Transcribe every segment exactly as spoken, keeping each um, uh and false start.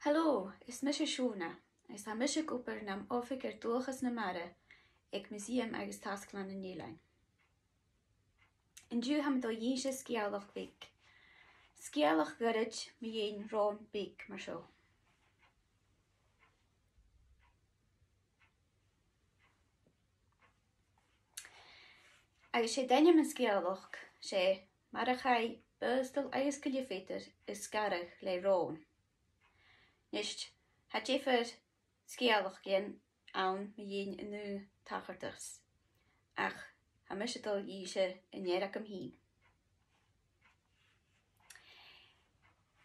Hello, is mise Shona, agus tha mise ag obair nam oifigear dualchas na mara aig Museum agus Tasglann an Eilein. An-diugh tha mi a' dol a dh'innse sgeulachd bheag. Sgeulachd ghoirid mu dheidhinn ròn beag mar seo. Agus 's e an t-ainm an sgeulachd, 's e mar a chaidh Bastile agus Gilleferth a sgaradh le ròn. A-nis, tha diofar sgeulachdan ann mu dheidhinn an aon tachartas, ach tha mise a' dol a dh'innse an fhear agam fhìn.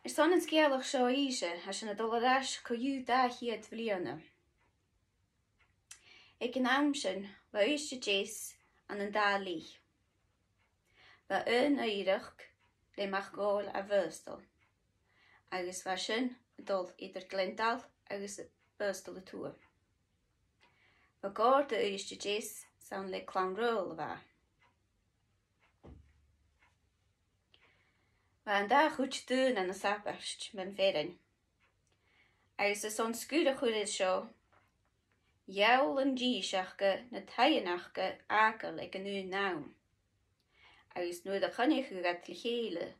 Airson an sgeulachd seo innse, tha sinn a' dol air ais co-dhiù dà cheud bliadhna. Aig an àm sin, bha Uibhist a Deas ann an dà leth. Bha aon oighreachd le MacDhòmhnaill à Bhastile, agus bha sin a' dol eadar Glendale agus Bastile a Tuath. Bha gàirdean Uibhist a Deas, 's ann le Clann Raghnaill a bha. Bha an dà chuid daonnan a' sabaid mun fearann. Agus airson sgur a chur air seo, gheall an dithis aca na taighean aca fhàgail aig an aon àm. Agus nuair a choinnicheadh iad le chèile,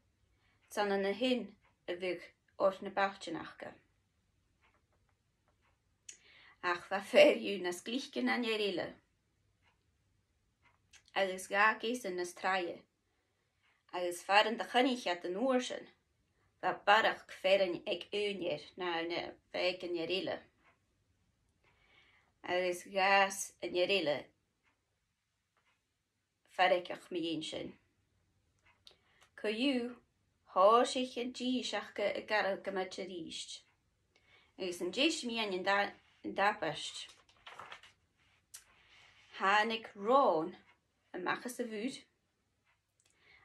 's ann an a shin a bhiodh oir na bailtean aca. Ach bha fear dhiubh nas glice na an fhear eile, agus dh'fhàg esan nas tràithe. Agus far an do choinnich iad an uair sin, bha barrachd fearainn aig aon fhear na bha aig an fhear eile. Agus dh'fhàs an fhear eile feargach mu dheidhinn sin. Co-dhiù, thòisich an dithis aca a' gàireachdainn a-rithist. Agus an dèidh smaoineachadh an da-, an dàibheist, thàinig ròn a-mach às a' mhuir,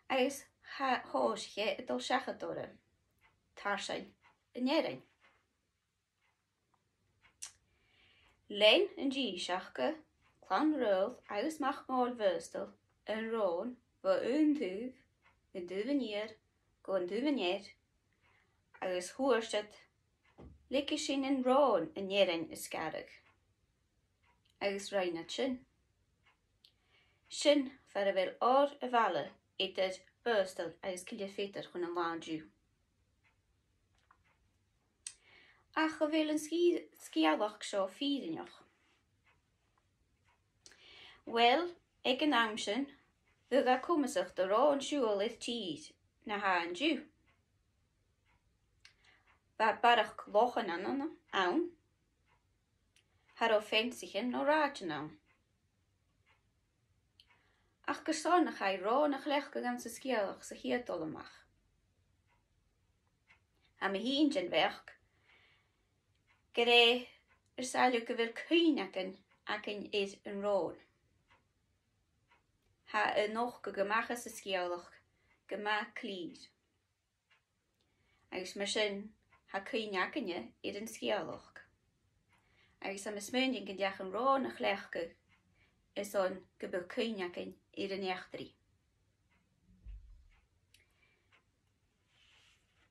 agus tha-, thòisich e a' dol seachad orra, tarsainn an fhearainn. Lean an dithis aca, Clann Raghnaill agus MacDhòmhnaill Bhastile, an ròn bho aon taobh, an taobh an iar, gu an taobh an ear, agus thuirt iad, leigidh sinn an ròn an fhearainn a sgaradh. Agus rinn iad sin. Sin far a bheil oir a' bhaile eadar Bastile agus Cille Pheadair chun an latha an-diugh. Ach a bheil an sgi-, sgeulachd seo fìrinneach? Uill, aig an àm sin, bhiodh e comasach do ròn siubhal air tìr na tha an-diugh. Bha barrachd lochan ann, ann, cha robh feansaichean no rathaidean ann. Ach carson a chaidh ròn a chleachdadh anns an sgeulachd sa chiad dol a-mach? Tha mi fhìn den bheachd gur e air sàilleabh gu bheil cuimhneagan againn air an ròn. Tha e a' nochdadh a-mach às an sgeulachd gu math clìor. Agus mar sin, tha cuimhne againne air an sgeulachd. Agus tha mi a' smaoineachadh gun deach an ròn a chleachdadh airson gum biodh cuimhne againn air an eachdraidh.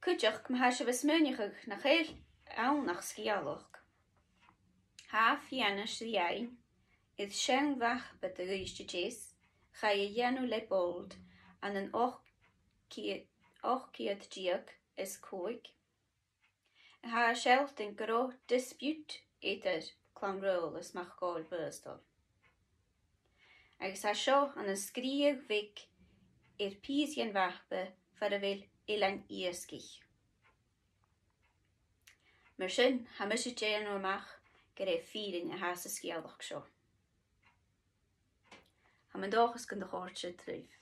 Cuideachd, ma tha sibh a' smaoineachadh nach eil ann ach sgeulachd, tha fianais againn air seann mhapa de dh'Uibhist a Deas a chaidh a dhèanamh le Bold ann an ochd ceud, ochd ceud deug is còig, a tha a' sealltainn gun robh dispute eadar Clann Raghnaill is MacDhòmhnaill Bhastile. Agus tha seo ann an sgrìobhadh bheag air pìos dhen mhapa far a bheil Eilean Iasgaich. Mar sin, tha mise a' dèanamh a-mach gur e fìrinn a tha sa sgeulachd seo. Tha mi an dòchas gun do chòrd sin ribh.